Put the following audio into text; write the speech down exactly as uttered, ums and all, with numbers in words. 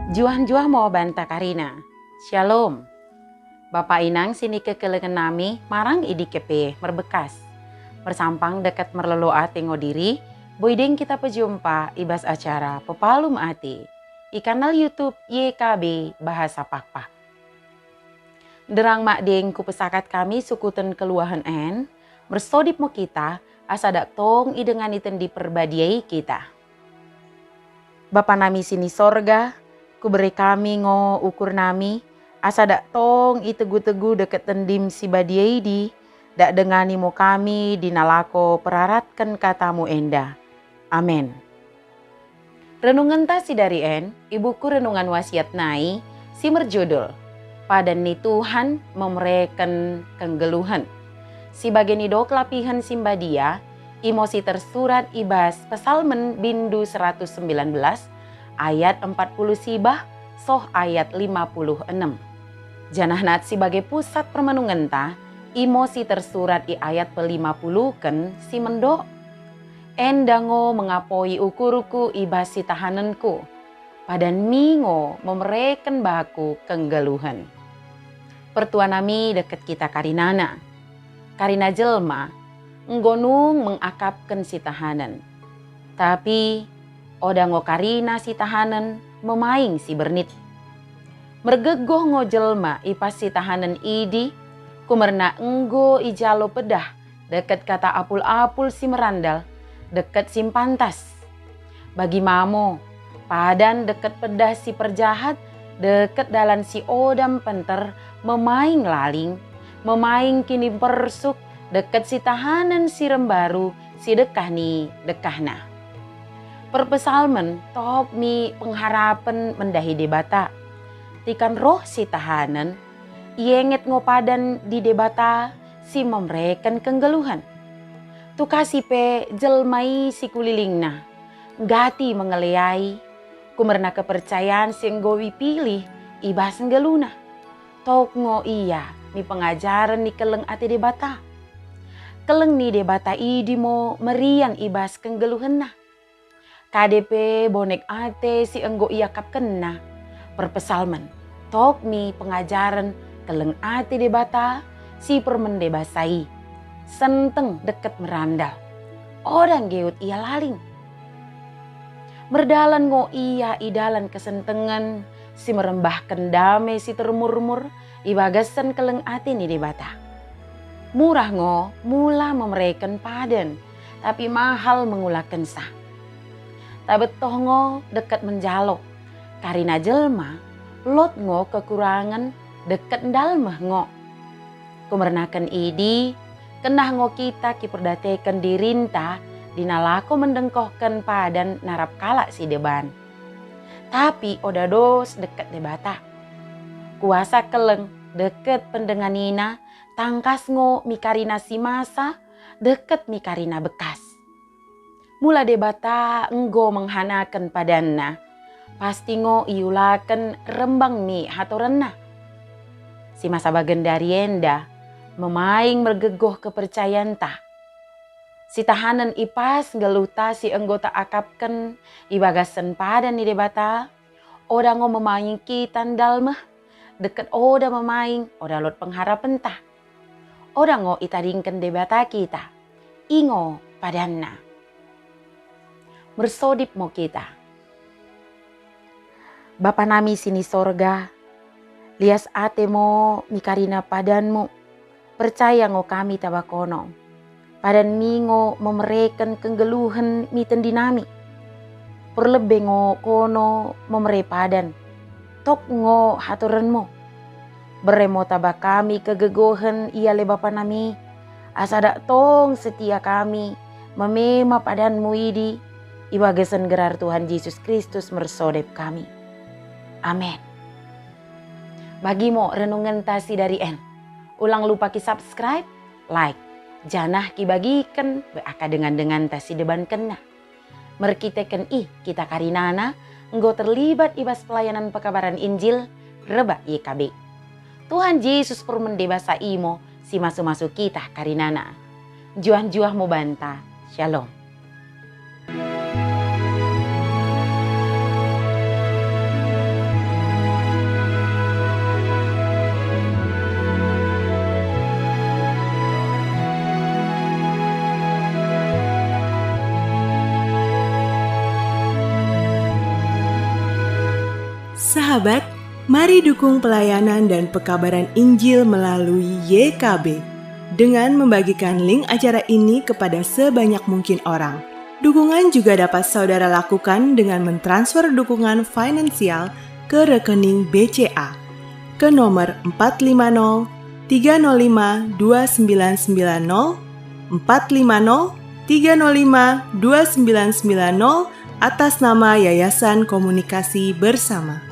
Njuah-njuah mo banta karina. Syalom. Bapa inang sinikekelengen nami marang i dike pe merbekkas. Mersampang dekket merlolo ate ngo diri, boi deng kita pejumpa i bas acara Pepalum Ate i kanal YouTube Y K B Bahasa Pakpak. Nderrang madeng kupesakat kami sukuten kelluahen en, mersodip mo kita, asa dak tong idengani Tendi Perbadia i kita. Bapa nami sini sorga, kubere kami ngo ukur nami, asa dak tong itegu-tegu dekket Tendim si badia idi, dak dengani mo kami di nalako peraratken katamu enda. Amen. Renungenta sidari en i buku Renungan Wasiat nai si merjudul Padan ni Tuhan Memereken Kenggeluhen. Si bage nidok lapihen si mbadia, imo si tersurat i bas Pesalmen bindu seratus sembilan belas ayat empat puluh sibah soh ayat lima puluh enem. Janah nat si bage pusat permenungenta, imo si tersurat i ayat pelima puluhken si mendok, "Enda ngo mengapoi ukurku i bas sitahanenku, padanmi ngo memereken baku kenggeluhen." Pertua nami dekket kita karinana. Karina jelma enggo nung mengakapken sitahanen. Tapi oda ngo karina sitahanen memaing si bernit. Mergegoh ngo jelma i bas sitahanen idi, kumerna enggo ijalo peddah dekket kata apul-apul si merandal, dekket si mpantas. Bagi ma mo, padan dekket peddah si perjahat, dekket dalan si oda mpenter memaing laling, memaing kinimpersuk, dekket sitahanen si rembaru si dekkah ni dekkahna. Perpesalmen tok mi pengharapen mendahi Debata. Tikan roh sitahanen, ienget ngo padan ni Debata si memereken kenggeluhen. Tukasi pe jelma i sikulilingna, nggati mengeleai, kumerna kepercayaen si enggo ipilih i bas nggelluhna. Tok ngo ia mi pengajaren ni kelleng ate Debata. Kelleng ni Debata idi mo merian i bas kenggeluhenna. Kade pe bonek ate si enggo iakapkenna, perpesalmen tok mi pengajaren kelleng ate Debata si permende basa i, senteng dekket merandal. Oda nggeut ia laling. Merdalan ngo ia i dalan kesentengen si merembahken dame si termurmur i bagasen kelleng ate ni Debata. Murah ngo mula memereken padan, tapi mahal mengulakensa. Tabettoh ngo dekket menjalo, karina jelma lot ngo kekurangen dekket ndalmeh ngo. Kumernaken idi, kennah ngo kita kiperdateken dirinta di nalako mendengkohken padan narap kalak sideban. Tapi oda dos dekket Debata. Kuasa kelleng dekket pendenganina tangkas ngo mi karina si masa, dekket mi karina bekkas. Mula Debata enggo menghanaken padanna, pasti ngo iulaken rembang mi hatorenna. Si masa bagendari enda memaing mergegoh kepercayaenta. Sitahanen i bas nggelluhta si enggo taakapken i bagasen padan ni Debata, oda ngo memaing kita ndalmeh, dekket oda memaing oda lot pengharapenta. Oda ngo itadingken Debata kita, i ngo padanna. Mersodip mo kita. Bapa nami sini sorga, lias ate mo mi karina padanmu. Percaya ngo kami taba kono. Padanmi ngo memereken kenggeluhen mi tendi nami. Perlebbe ngo kono memere padan. Tok ngo hatorenmu. Bere mo taba kami kegegohen i ale Bapa nami, asa dak tong setia kami memema padanmu idi, i bagasen gerar Tuhan Jesus Kristus mersodip kami. Amen. Bagi mo renungenta sidari en. Ulang lupa ki-subscribe, like, janah kibagiken bai akka dengan-denganta sidebankenna. Merkiteken i kita karinana enggo terlibat i bas pelayanan pekabaran Injil rebbak Y K B. Tuhan Jesus permende basa i mo si masu-masu kita karinana. Njuah-njuah mo banta. Shalom. Sahabat, mari dukung pelayanan dan pekabaran Injil melalui Y K B dengan membagikan link acara ini kepada sebanyak mungkin orang. Dukungan juga dapat saudara lakukan dengan mentransfer dukungan finansial ke rekening B C A ke nomor empat lima nol tiga nol lima dua sembilan sembilan nol, empat lima nol tiga nol lima dua sembilan sembilan nol, atas nama Yayasan Komunikasi Bersama.